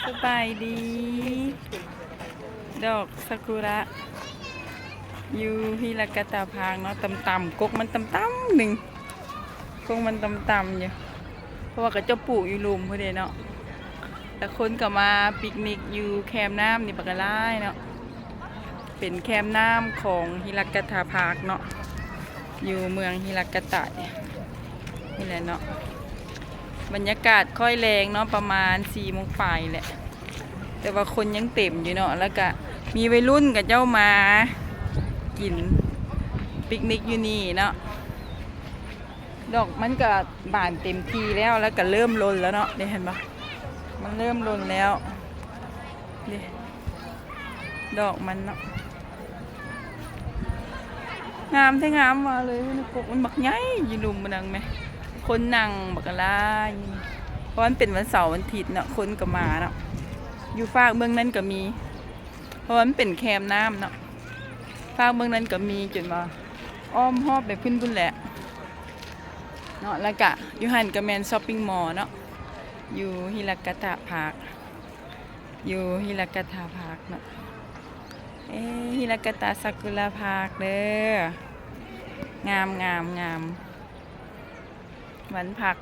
ສະບາຍດີ ດອກຊາກຸຣະ ຢູ່ຮິລາກະຕະພາກເນາະ ຕ່ຳໆ ກົກມັນຕ່ຳໆ ໜຶ່ງ ກົກມັນຕ່ຳໆ ຢູ່ ເພາະວ່າເຂົາເຈົ້າປູກຢູ່ລຸ່ມພຸ້ນເດ້ເນາະ ແລ້ວຄົນກໍມາປິກນິກຢູ່ແຄມນ້ຳນີ້ບັກຫຼາຍເນາະ. ເປັນແຄມນ້ຳຂອງຮິລາກະຕະພາກເນາະ ຢູ່ເມືອງຣິລາກະຕະນີ້ແຫຼະເນາະ. ບັນຍາກາດຄ່ອຍແລງເນາະ ປະມານສີ່ໂມງປາຍແຫຼະ ແຕ່ວ່າຄົນຍັງເຕັມຢູ່ເນາະ ແລ້ວກະມີໄວລຸ້ນເຂົາເຈົ້າມາກິນປິກນິກຢູ່ນີ້ເນາະ. ດອກມັນກະບານເຕັມທີ່ແລ້ວ ແລ້ວກະເລີ່ມຫຼົ່ນແລ້ວເນາະ ນີ້ເຫັນບໍ່ ມັນເລີ່ມຫຼົ່ນແລ້ວ ນີ້ ດອກມັນເນາະ ງາມແທ້ງາມວ່າເລີຍ. ກົກມັນບັກໃຫຍ່ຢູ່ລຸ່ມມັນນັ້ນແມະ ຄົນນັ່ງບັກຫຼາຍ ເພາະມັນເປັນວັນເສົາວັນທິດເນາະ ຄົນກໍມາເນາະ. ຢູ່ຟາກເບື້ອງນັ້ນກໍມີ ເພາະວ່າມັນເປັນແຄມນ້ຳເນາະ ຟາກເບື້ອງນັ້ນກໍມີ ຈົນວ່າອ້ອມຮອບໄປພຸ້ນພຸ້ນແຫຼະເນາະ. ແລ້ວກະຢູ່ຫັ້ນກໍແມ່ນຊັອບປິງມໍເນາະ ຢູ່ຮິລາກະຕະພາກ ຢູ່ຮິລາກະຕະພາກເນາະ. ເອ ຮິລາກະຕະຊາກຸຣະພາກເດີ ງາມໆໆ ວັນພັກ